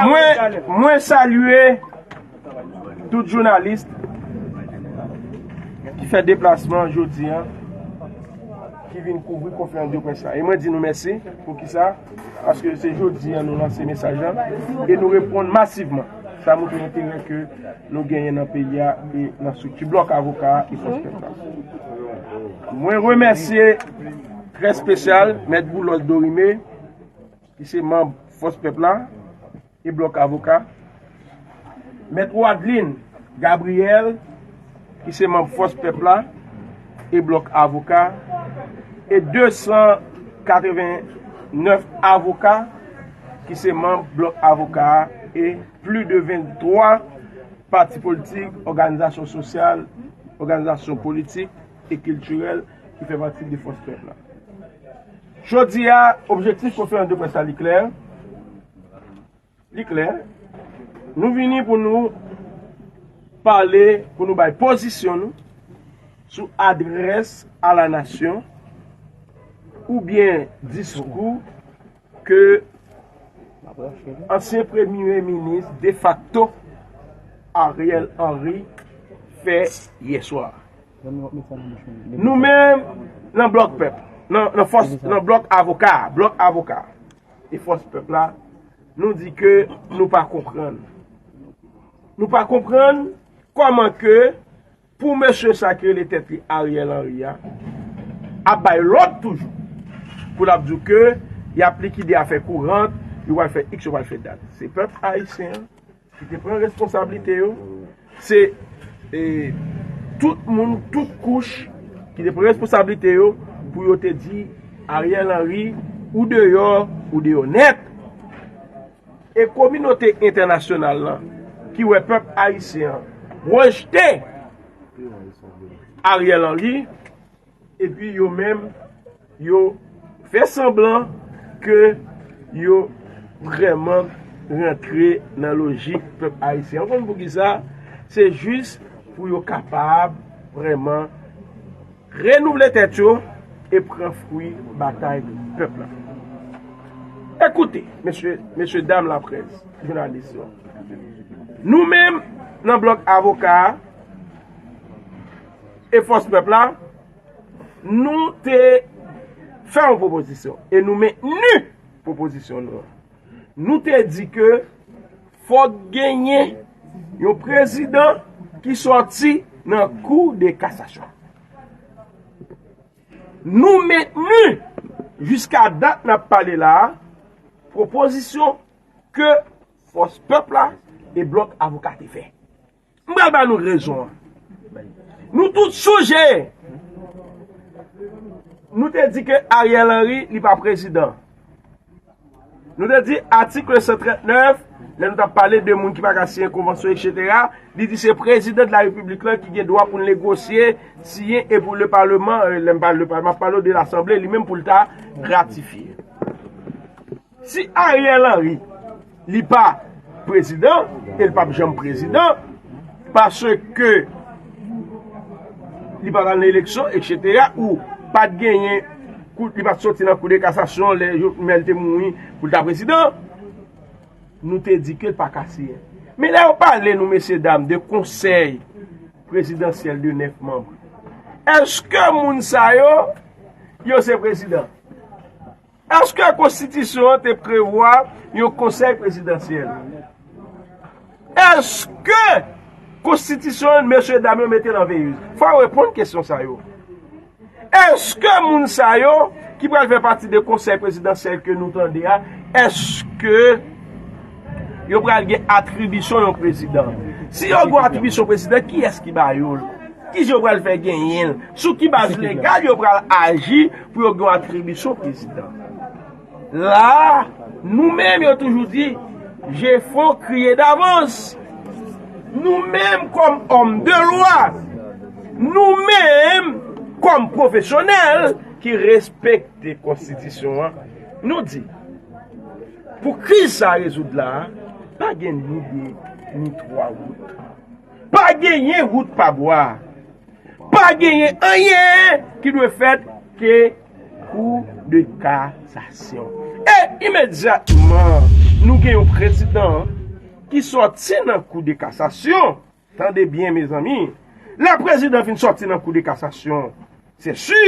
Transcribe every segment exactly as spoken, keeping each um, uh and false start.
Mwen, mwen salye tout jounalis ki fè deplasman jodi a, ki vin kouvri konferans de près la. E mwen di nou mèsi. Poukisa? Paske se jodi a nou lanse mesaj la e nou reponn masivman. Sa montre enterè ke nou genyen nan peyi a e nan estrikti Blòk Avoka a e Fòs Pèp la. Mwen remèsye trè espesyal Mèt Boulos Dorimé, ki se manm Fòs Pèp la e Blòk Avoka, Mèt Wadlin Gabriel, ki se manm Fòs Pèp la e Blòk Avoka, e de san katreven nèf avoka ki se manm Blòk Avoka a e plis de venntwa pati politik, òganizasyon sosyal, òganizasyon politik e kiltirèl ki fè pati de Fòs Pèp la. Jodi a, objektif konferans de près la li klè. Li klè. Nou vini pou nou pale, pou nou bay pozisyon nou sou adrès a la nasyon oubyen diskou ke ansyen premye minis defakto Ariel Henry fè yè swa. Nou menm, nan Blòk Pèp, nan, nan Fòs, nan Blòk Avoka, Blòk Avoka e Fòs Pèp la, nou di ke nou pa konprann. Nou pa konprann kòman ke pou mesye sa ki rele tèt li Ariel Henry a, ap bay lòd toujou pou l ap di w ke y ap likide afè kourant, yo pral fè iks, yo pral fè dat. Se pèp ayisyen an ki te pran responsablite yo. Se, e, tout moun, tout kouch ki te pran responsablite yo pou yo te di Ariel Henry, ou deyò, ou deyò nèt. E kominote entènasyonal lan, ki wè pèp ayisyen an rejte Ariel Henry, epi yo menm, yo fè sanblan ke yo vrèman rantre nan lojik pèp ayisyen an. Ou konn poukisa? Se jis pou yo kapab vrèman renouvle tèt yo e pran fwi batay pèp la. Ekoute, mesye, mesye dam laprès, jounalis yo. Nou menm, nan Blòk Avoka a e Fòs Pèp la, nou te fè yon pwopozisyon e nou mentni pwopozisyon nou an. Nou te di ke fòk genyen yon prezidan ki sòti nan Kou de Kasasyon. Nou mentni, jiska dat n ap pale la a, pwopozisyon ke Fòs Pèp la e Blòk Avoka te fè. M pral ba nou rezon an. Nou tout sonje, nou te di ke Ariel Henry, li pa prezidan. Nou te di, atik san trant nèf, lè nou t ap pale de moun ki pa ka siyen konvansyon, etsetera, li di se prezidan de la repiblik lan ki gen dwa pou l negosye, siyen, e pou le paleman, e, lè m pale le paleman, m ap pale de lasanble, li menm pou l ta ratifye. Si Ariel Henry, li pa prezidan, e l p ap janm prezidan, paske li pa t al nan eleksyon, etsetera, ou pa t genyen, kou, li pa t soti nan Kou de Kasasyon, lè Jovenel te mouri, pou l ta prezidan, nou te di ke l pa ka siyen. Men lè yo pale nou, mesye dam, de konsèy prezidansyèl de nèf manm, èske moun sa yo, yo se prezidan? Èske konstitisyon an te prevwa yon konsèy prezidansyèl? Èske konstitisyon an, mesye dam yo mete l an veyez? Fò yo reponn kesyon sa yo. Èske moun sa yo ki pral fè pati de konsèy prezidansyèl ke nou tande a, èske yo pral gen atribisyon yon prezidan? Si yo gen atribisyon prezidan, kiyès ki ba yo l? Kijan yo pral fè genyen l? Sou ki baz legal yo pral aji pou yo gen yon atribisyon prezidan? La, nou menm, yo toujou di, je faut crier d'avance. Nou menm, kòm òm de lwa, nou menm, kòm pwofesyonèl ki respekte konstitisyon an, nou di, pou kriz sa a rezoud la, pa gen ni de, ni twa wout. Pa genyen wout pa bwa. Pa genyen anyen ki dwe fèt ke Kou de kasasyon. E imedyatman, nou gen yon prezidan ki sòti nan kou de kasasyon. Tande byen, mezanmi. Lè prezidan fin sòti nan kou de kasasyon, se si,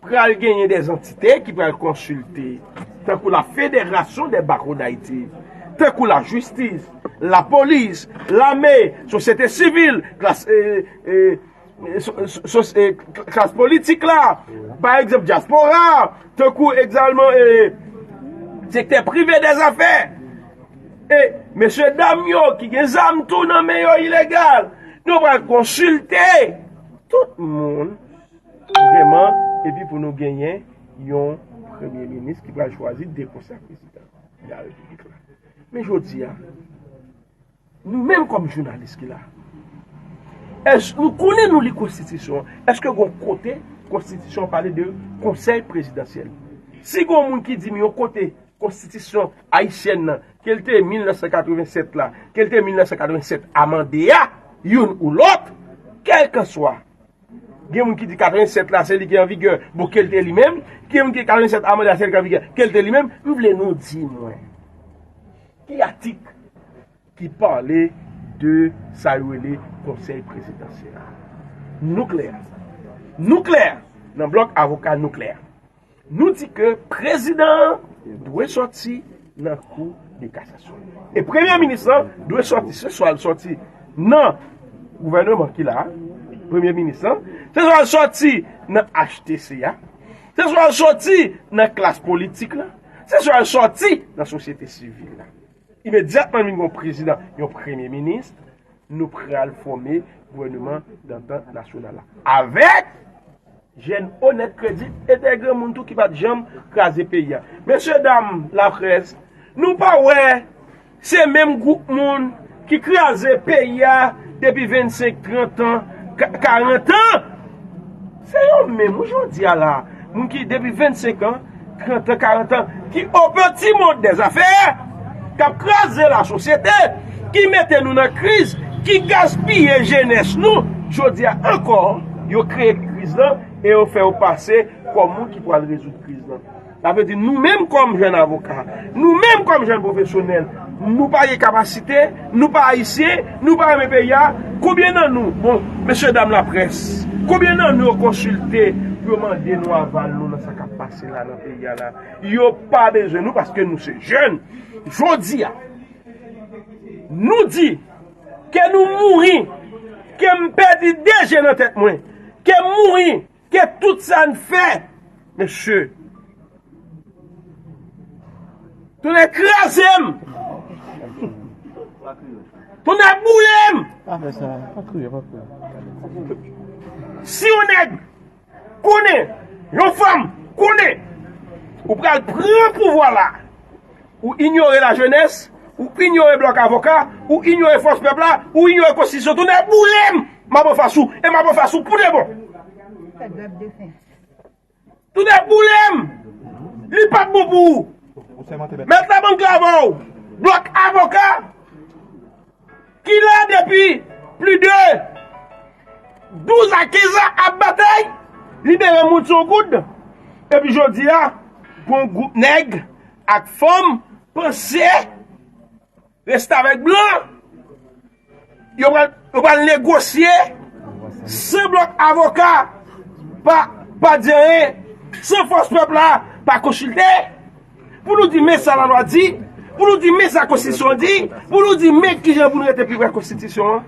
pral genyen de antite ki pral konsilte, tankou la Fédération des Barreaux d'Haïti, tankou lajistis, lapolis, lame, sosyete sivil, klas, e, e, so- so- so- e, k- klas politik la, pa egzanp, dyaspora, tankou egzalman, e, sektè prive dèzafè. E mesye dam yo ki gen zam tou nan men yo ilegal, nou pral konsilte tout moun vrèman, epi pou nou genyen yon premye minis ki pral chwazi de konsèy prezidan de la repiblik la. Men jodi a, nou menm kòm jounalis ki la, èske nou konnen nou li konstitisyon an? Èske gon kote konstitisyon an pale de konsèy prezidansyèl? Si gon moun ki di m yon kote konstitisyon ayisyèn nan, ke l te mil nèf san katreven sèt la, ke l te mil nèf san katreven sèt amande a, youn ou lòt, kèlkanswa, gen moun ki di katreven sèt la se li ki an vigè, bon, ke l te li menm, gen moun ki di katreven sèt amande a se li ki an vigè, ke l te li menm, m vle nou di mwen, ki atik ki pale de sa yo rele konsèy prezidansyèl? Nou klè. Nou klè. Nan blòk avoka, nou klè. Nou di ke prezidan an dwe sòti nan kou de kasasyon. E premye minis lan dwe sòti, se swa l sòti nan gouvènman ki la a, premye minis lan, se swa l sòti nan H T C a, se swa l sòti nan klas politik la, se swa l sòti nan sosyete sivil la. Imedyatman vin gon prezidan, yon premye minis, nou pral fòme gouvènman dantant nasyonal la. Avèk jèn onèt, kredib e de granmoun tou ki pa t janm kraze peyi a. Mesye dam laprès, nou pa wè se menm gwoup moun ki kraze peyi a depi vennsenk, trant an, ka- karant an? Se yo menm, wi, jodi a la, moun ki depi vennsenk an, trant an, karant an, ki o peti mond dèzafè, k ap kraze lasosyete, ki mete nou nan kriz, ki gaspiye jenès nou. Jodi a ankò, yo kreye kriz lan e yo fè yo pase kòm moun ki pral rezoud kriz lan. Sa vle di, nou menm kòm jèn avoka, nou menm kòm jèn pwofesyonèl, nou pa gen kapasite, nou pa ayisyen, nou pa renmen peyi a. Konbyen nan nou, bon, mesye dam laprès, konbyen nan nou yo konsilte pou yo mande nou aval nou nan sa k ap pase la nan peyi a la? Yo pa bezwen nou paske nou se jèn. Jodi a, nou di ke nou mouri, ke m pèdi de je nan tèt mwen, ke m mouri, ke tout sa n fè, mesye, tonnè kraze m, tonnè boule m. Pa fè sa, pa kriye, pa kriye. Si yon nèg konnen, yon fanm konnen, ou pral pran pouvwa la, ou inyore lajenès, ou inyore blòk avoka, ou inyore fòs pèp la, ou inyore konstitisyon, tonnè boule m, m ap anfas ou, e m ap anfas ou pou de bon. Fè grèv de fen. Tonnè boule m, li p ap bon pou ou. Mèt la bann travay, blòk avoka, ki la depi plis de douz a kenz an ap batay, libere moun sou goud. Epi jodi a, gon gwoup nèg ak fanm panse restavèk blan, yo pral, yo pral negosye san blòk avoka, pa, pa di anyen, san fòs pèp la pa konsilte. Pou nou di men sa lalwa di, pou nou di men sa konstitisyon an di, pou nou di men kijan pou nou rete pi pre konstitisyon an.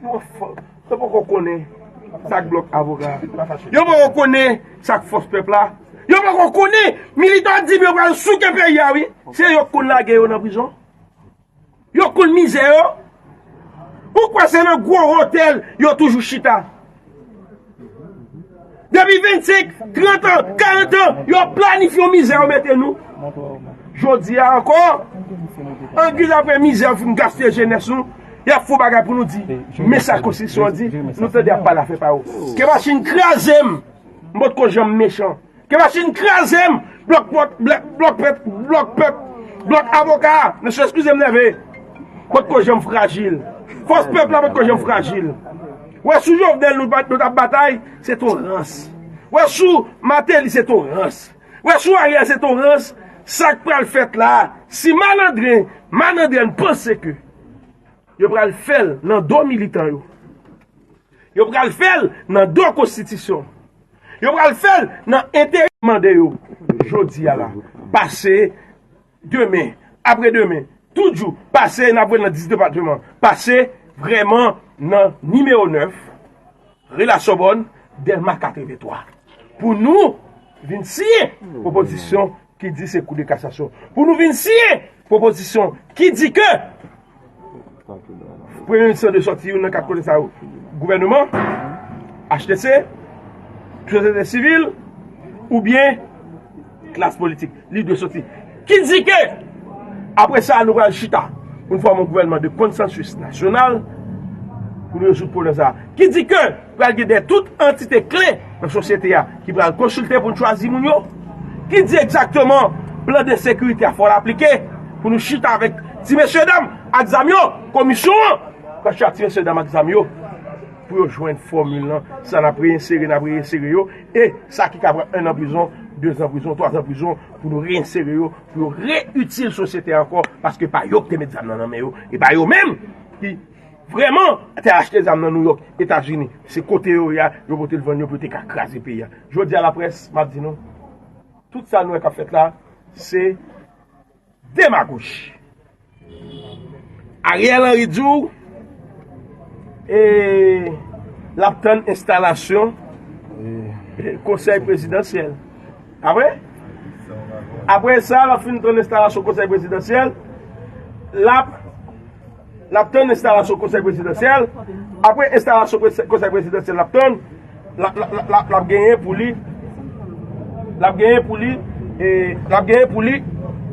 Yo poko konnen sa k blòk avoka. Yo poko konnen sa k fòs pèp la. Yo poko konnen militan di yo pral souke peyi a wi. Se yo k konn lage yo nan prizon. Yo konn mizè yo. Ou kwè se nan gwo otèl yo toujou chita? Depi vennsenk, trant an, karant an, yo planifye yon mizè yo mete nou. Jodi a ankò, angiz apre mizè yo fin gaspiye jenès nou, y ap fè yon bagay pou nou di, men sa konstitisyon an di, nou tande y ap pale afè pa yo. Ke machin kraze m, m potko janm mechan. Ke machin kraze m, blòk pòt, blòk, blòk pèp, blòk pèp, blòk avoka, mesye eskize m nève. Potko janm frajil. Fòs pèp la potko janm frajil. Wè sou Jovenel nou, nou t ap batay, se t on rans. Wè sou Martelly se torans. Wè sou Ariel se torans. Sa k pral fèt la, si malandren, malandrèn panse ke yo pral fè l nan do militan yo, yo pral fè l nan do konstitisyon, yo pral fè l nan enterè mande yo, jodi a la, pase demen, apre demen, tout jou, pase n ap voye nan dis depatman, pase vrèman nan nimewo nèf, ri Lasòbòn, Dèlma katrevenntwa. Pou nou vin siyen pwopozisyon ki di se kou de kasasyon. Pou nou vin siyen pwopozisyon ki di ke Premye minis lan dwe sòti youn nan kat kote sa yo. Gouvènman, H T C, sosyete sivil, oubyen klas politik. Li dwe sòti. Ki di ke, apre sa, nou pral chita pou n fòme yon gouvènman de konsansis nasyonal pou nou rezoud pwoblèm sa a. Ki di ke pral gen de tout antite kle nan sosyete a ki pral konsilte pou n chwazi moun yo. Ki di egzakteman plan de sekirite a fò l aplike pou nou chita avèk ti mesye dam ak zam yo, komisyon an, pral chita ti mesye dam ak zam yo pou yo jwenn fòmil lan, sa n ap reyensere, n ap reyensere yo, e sa ki ka pran en an prizon, de zan prizon, twa zan prizon, pou nou reyensere yo, pou yo reyitil sosyete a ankò, paske pa yo ki te met zam nan nan men yo, e pa yo menm ki vrèman te achte zam nan Nouyòk, Etazini. Se kote yo ye a, yo pote l vann yo pou yo te ka kraze peyi a. Jodi a, laprès, m ap di nou, tout sa nou wè k ap fèt la, se demagoji. Ariel Henry di w, e, l ap tann enstalasyon, e, konsèy prezidansyèl. Apre? Apre sa, l ap fin tann enstalasyon konsèy prezidansyèl, l ap, l ap tann enstalasyon konsèy prezidansyèl. Apre enstalasyon presi-, konsèy prezidansyèl, l ap tann, l ap, l ap, l ap, l ap, l ap genyen pou li, l ap genyen pou li, e, l ap genyen pou li,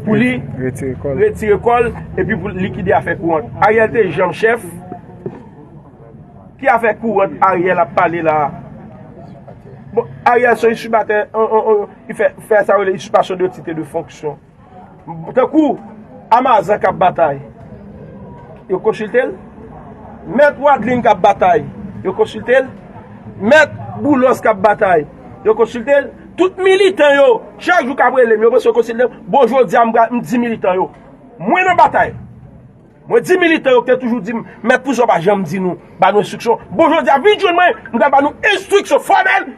pou li retire kò l, retire kò l, epi pou likide afè kourant. Ariel te janm chèf ki afè kourant Ariel ap pale la a? Bon, Ariel se yon usurpatè, on, on, on, li fè, fè sa yo rele usurpation de titre de fonction. Tankou Amazan k ap batay, yo konsilte l. Mèt Wadlin k ap batay, yo konsilte l. Mèt Boulos k ap batay, yo konsilte l. Tout militan yo, chak jou k ap rele m, yo panse yo konsilte m. Bon, jodi a, m pral, m di militan yo, mwen nan batay. Mwen di militan yo ki te toujou di m, Mèt Pouchon pa janm di nou, ba nou enstriksyon. Bon, jodi a, vin jwenn mwen, m pral ba nou enstriksyon fòmèl.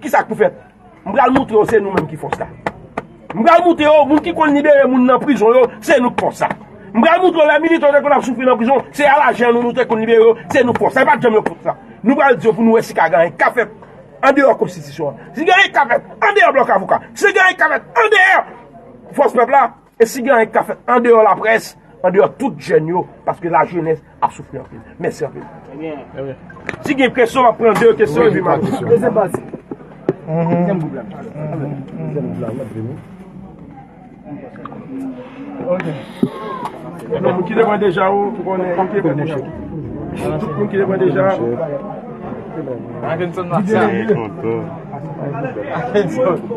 Kisa k pou fèt? M pral moutre yo se nou menm ki fòs la. M pral moutre yo, moun ki konn libere moun nan prizon yo, se nou k fòs la. M pral moutre yo lè militan yo te konn ap soufri nan prizon, se a lajan nou, nou te konn libere yo, se nou k fòs la. E pa t janm yo k fòs la. Nou pral di yo pou nou wè si ka gen anyen k ka fèt andeyò konstitisyon an. Si gen anyen k ka fèt andeyò Blòk Avoka, si gen anyen k ka fèt andeyò Fòs Pèp la, e si gen anyen k ka fèt andeyò laprès, andeyò tout jèn yo, paske lajenès ap soufri anpil. Mèsi anpil. Si gen kesyon, m ap pran de kesyon epi m ap. Dezyèm pati. Dezyèm gwoup la. Dezyèm gwoup la, m ap vini. Ok. Ebyen, moun ki te pran deja, ou konnen, ki te pran deja. Tout moun ki te pran deja.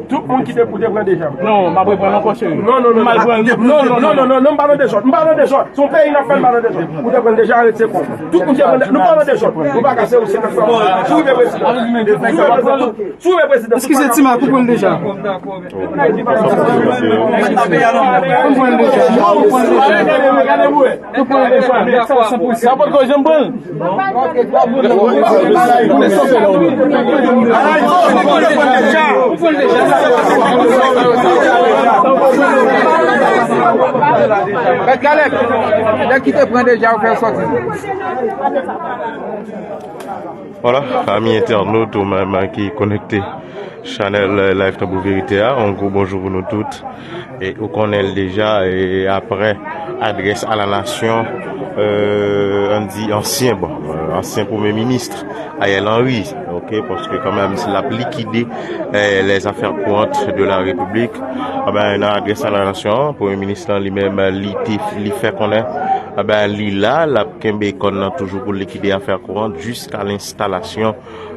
Tout moun ki te, ou te pran deja. Non, m ap reprann ankò, cheri. Non, non, non, non, non, non, non, non, non, m pa nan dezòd, m pa nan dezòd. Se yon peyi n ap fè, m pa nan dezòd. Ou te pran deja, retire kò w. Tout moun te pran deja, nou pa nan dezòd. Nou pa kase ou se nan fè. Sou rive prezidan. Sou rive prezidan. Eskize, Tima, pou pran deja. Sa potko janm pran l. Mèt Kalèb, nèg ki te pran deja, ou fè sòti. Vwala, ami entènot ou menm ki konekte chanèl, eh, Live Tanbou Verite a, yon gwo bonjou pou nou tout. E ou konnen l deja, e aprè adrès a la nasyon, eh, ann di ansyen, bon, eh, ansyen premye minis Ariel Henry, ok, paske kanmenm si l ap likide, eh, les affaires courantes de la République, anben, nan adrès a la nasyon, premye minis lan li menm, li te, li fè konnen Aba li la, l ap kenbe kòn nan toujou pou likide afè kouran jiska lenstalasyon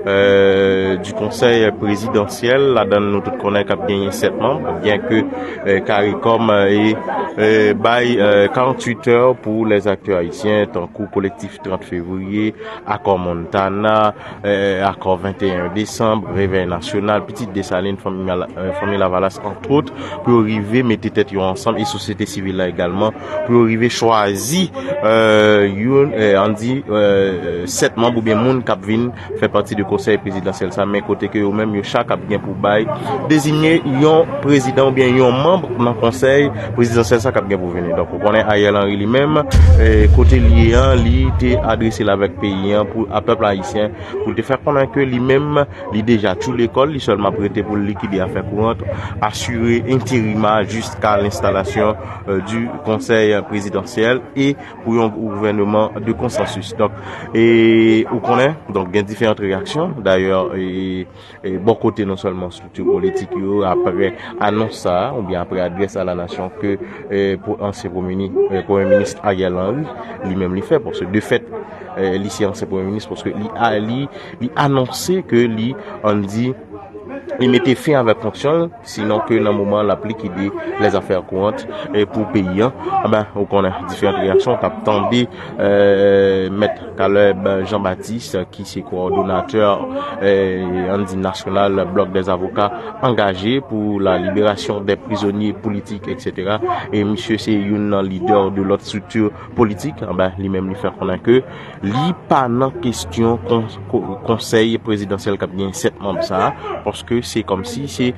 euh, du konsèy prezidansyèl. Ladan nou tout konnen k ap genyen sèt manm, byen ke euh, CARICOM euh, e euh, bay euh, quarante-huit heures pou les acteurs haïtiens, tankou kolektif trant fevriye, Akò Montana, euh, Akò venteyen desanm, Revèy Nasyonal, Pitit Desalin, Fanmi Lavalas, antwòt, pou yo rive mete tèt yo ansanm, e sosyete sivil la egalman, pou yo rive chwazi euh, youn, euh, ann di, euh, sèt manm oubyen moun k ap vin fè pati de konsèy prezidansyèl sa, men kote ke yo menm yo chak ap gen pou bay deziye yon prezidan oubyen yon manm nan konsèy prezidansyèl sa k ap gen pou vini. Donk, ou konnen Ariel Henry li menm, euh, kote li ye an, li te adrese l avèk peyi an pou a pèp ayisyen, pou l te fè konnen ke li menm, li deja tchoule kò l, li sèlman ap rete pou l likide afè kouran, asire enterima jiska lenstalasyon euh, du konsèy prezidansyèl e pou yon gouvènman de konsansis. Donk, e, ou konnen, donk, gen diferan reyaksyon. Dayè, e, e, bò kote non sèlman estrikti politik yo, apre anons sa, oubyen apre adrès a la nasyon ke e, pou ansyen premye minis, e, premye minis Ariel Henry, li menm li fè, paske de fèt, e, li se ansyen premye minis, paske li, a, li, li anonse ke li, ann di, li mete fen avèk fonksyon l, sinon ke nan moman l ap likide lèzafè kourant e pou peyi an. Enben, ou konnen diferan reyaksyon, t ap tande euh, Mèt Caleb Jean-Baptiste, ki se kowòdonatè, euh, ann di, nasyonal Bloc des Avocats Engagés pour la Libération des Prisonniers Politiques, et cetera. E misye se youn nan lidè de lòt estrikti politik. Enben, li menm li fè konnen ke li pa nan kesyon kon, kon, konsèy prezidansyèl k ap gen sèt manm sa, paske se kòmsi se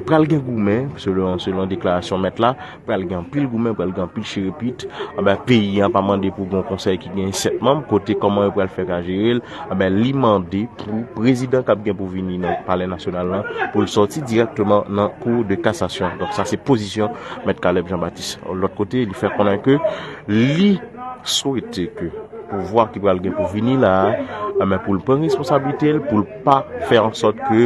pral gen goumen, selon, selon deklarasyon mèt la, pral gen anpil goumen, pral gen anpil chirepit. Anben, peyi an pa mande pou gen yon konsèy ki gen sèt manm, kote kòman yo pral fè ka jere l. Anben, li mande pou prezidan k ap gen pou vini nan Palè Nasyonal lan, pou l sòti dirèkteman nan Cour de Cassation. Donk, sa se pozisyon Mèt Caleb Jean-Baptiste. Lòt kote, li fè konnen ke li swete ke pouvwa ki pral gen pou vini la a, anben, pou l pran responsablite l, pou l pa fè an sòt ke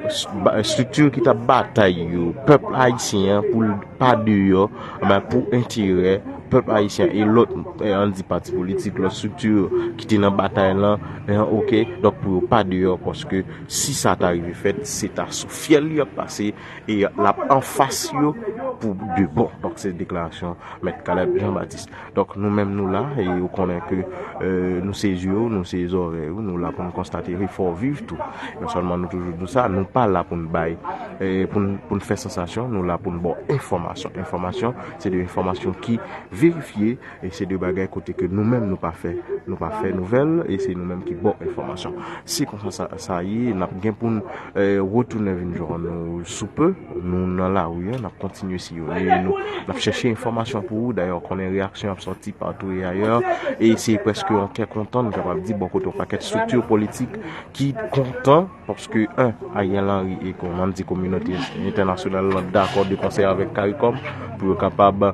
s-, ba-, estrikti ki t ap batay yo, pèp ayisyen an, pou l pa deyò, men pou enterè pèp ayisyen e lòt, eh, ann di, pati politik, lòt estrikti ki te nan batay lan, eh, oke, donk pou yo pa deyò, paske si sa ta rive fèt, se ta sou fyèl li ap pase e l ap anfas yo pou de bon. Donk, se deklarasyon Mèt Caleb Jean-Baptiste. Donk, nou menm nou la, e ou konnen ke, euh, nou se zye w, nou se zòrèy ou, nou la pou n konstate efò w viv tou. Non sèlman nou toujou di w sa, nou pa la pou n bay, e pou n, pou n fè sansasyon, nou la pou n ba w enfòmasyon. Enfòmasyon, se de enfòmasyon ki verifye, e se de bagay kote ke nou menm nou pa fè, nou pa fè nouvèl, e se nou menm ki ba w enfòmasyon. Se konsa sa, sa ye, n ap gen pou n, e, retounen vin jwenn nou sou pe. Nou nan lari an, n ap kontinye siyonnen, nou, n ap chèche enfòmasyon pou ou. Dayè, ou konnen reyaksyon ap sòti patou e ayè. E se prèske yon kè kontan, nou kapab di, bò kote yon pakèt estrikti politik ki kontan, paske, en, Ariel Henry e, kòman di, kominote entènasyonal lan dakò de konsèy avèk CARICOM pou yo kapab,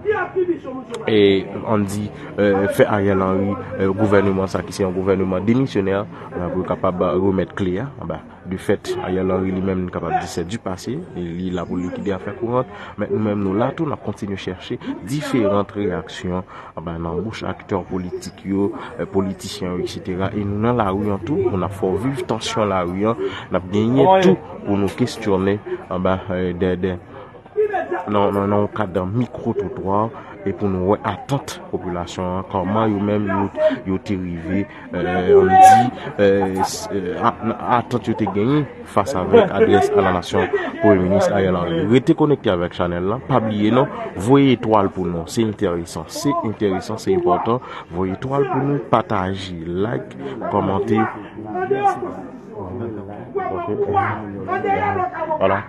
e, ann di, e, fè Ariel Henry, e, gouvèneman sa ki se yon gouvèneman demisyonè, pou yo kapab remèt kle a, anba. De fèt, Ariel Henry li menm, nou kapab di, se du passé. E li la pou likide afè kourant. Men nou menm, nou la tou, n ap kontinye chèche diferan reyaksyon, anba, nan bouch aktè politik yo, e, politisyen yo, et cetera. E nou nan lari an tou, pou n ap fè w viv tansyon lari an. N ap genyen tou pou nou kesyone, anba, e, de, de, nan, nan, nan yon kad mikwo twotwa, e pou nou wè atant popilasyon an, kòman yo menm yo, yo te rive, e, ann di, e, s-, e, a-, atant yo te genyen fas avèk adrès a la nasyon Premye Minis Ariel Henry. Rete konekte avèk chanèl lan, pa bliye non, voye etwal pou nou, se enteresan, se enteresan, se enpòtan, voye etwal pou nou, pataje, like, kòmante. Ok. Voilà.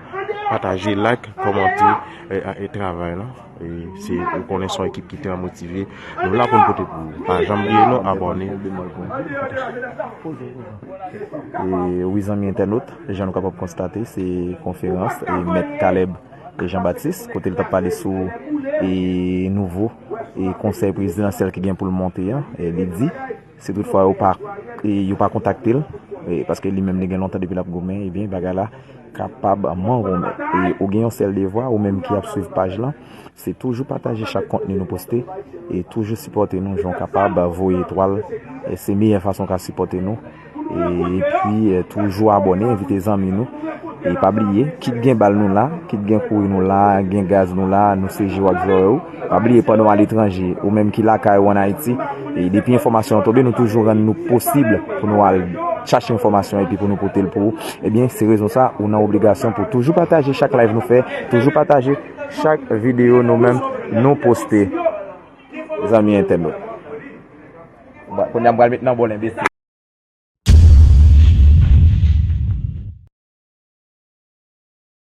Pataje, like, kòmante, e, e travay lan. E se, ou konnen se yon ekip ki trè motive. Nou la pou n pote pou ou. Pa janm bliye non, abòne. E wi, zanmi entènot, jan nou kapab konstate, se konferans e Mèt Caleb Jean-Baptiste, kote l t ap pale sou e nouvo e konsèy prezidansyèl ki gen pou l monte an. E li di, si toutfwa yo pa, e yo pa kontakte l, E, paske li menm li gen lontan depi l ap goumen, ebyen, bagay la kapab mangonmen. E ou gen yon sèl devwa, ou menm ki ap swiv paj lan, se toujou pataje chak kontni nou poste, e toujou sipòte nou, jan w kapab voye etwal, e se meyè fason w ka sipòte nou. E, epi, e, toujou abòne, envite zanmi nou. E pa bliye, kit gen bal nou la, kit gen kouri nou la, gen gaz nou la, nou se je w ak zòrèy ou. Pa bliye, pandan w aletranje, ou menm ki lakay ou ann Ayiti, e depi enfòmasyon an tonbe, nou toujou rann nou posib pou nou al chache enfòmasyon epi pou nou pote l pou ou. Ebyen, se rezon sa, ou nan obligasyon pou toujou pataje chak live nou fè, toujou pataje chak videyo nou menm nou poste. Zanmi entènot. Kounye a m pral met nan bòl enbesil.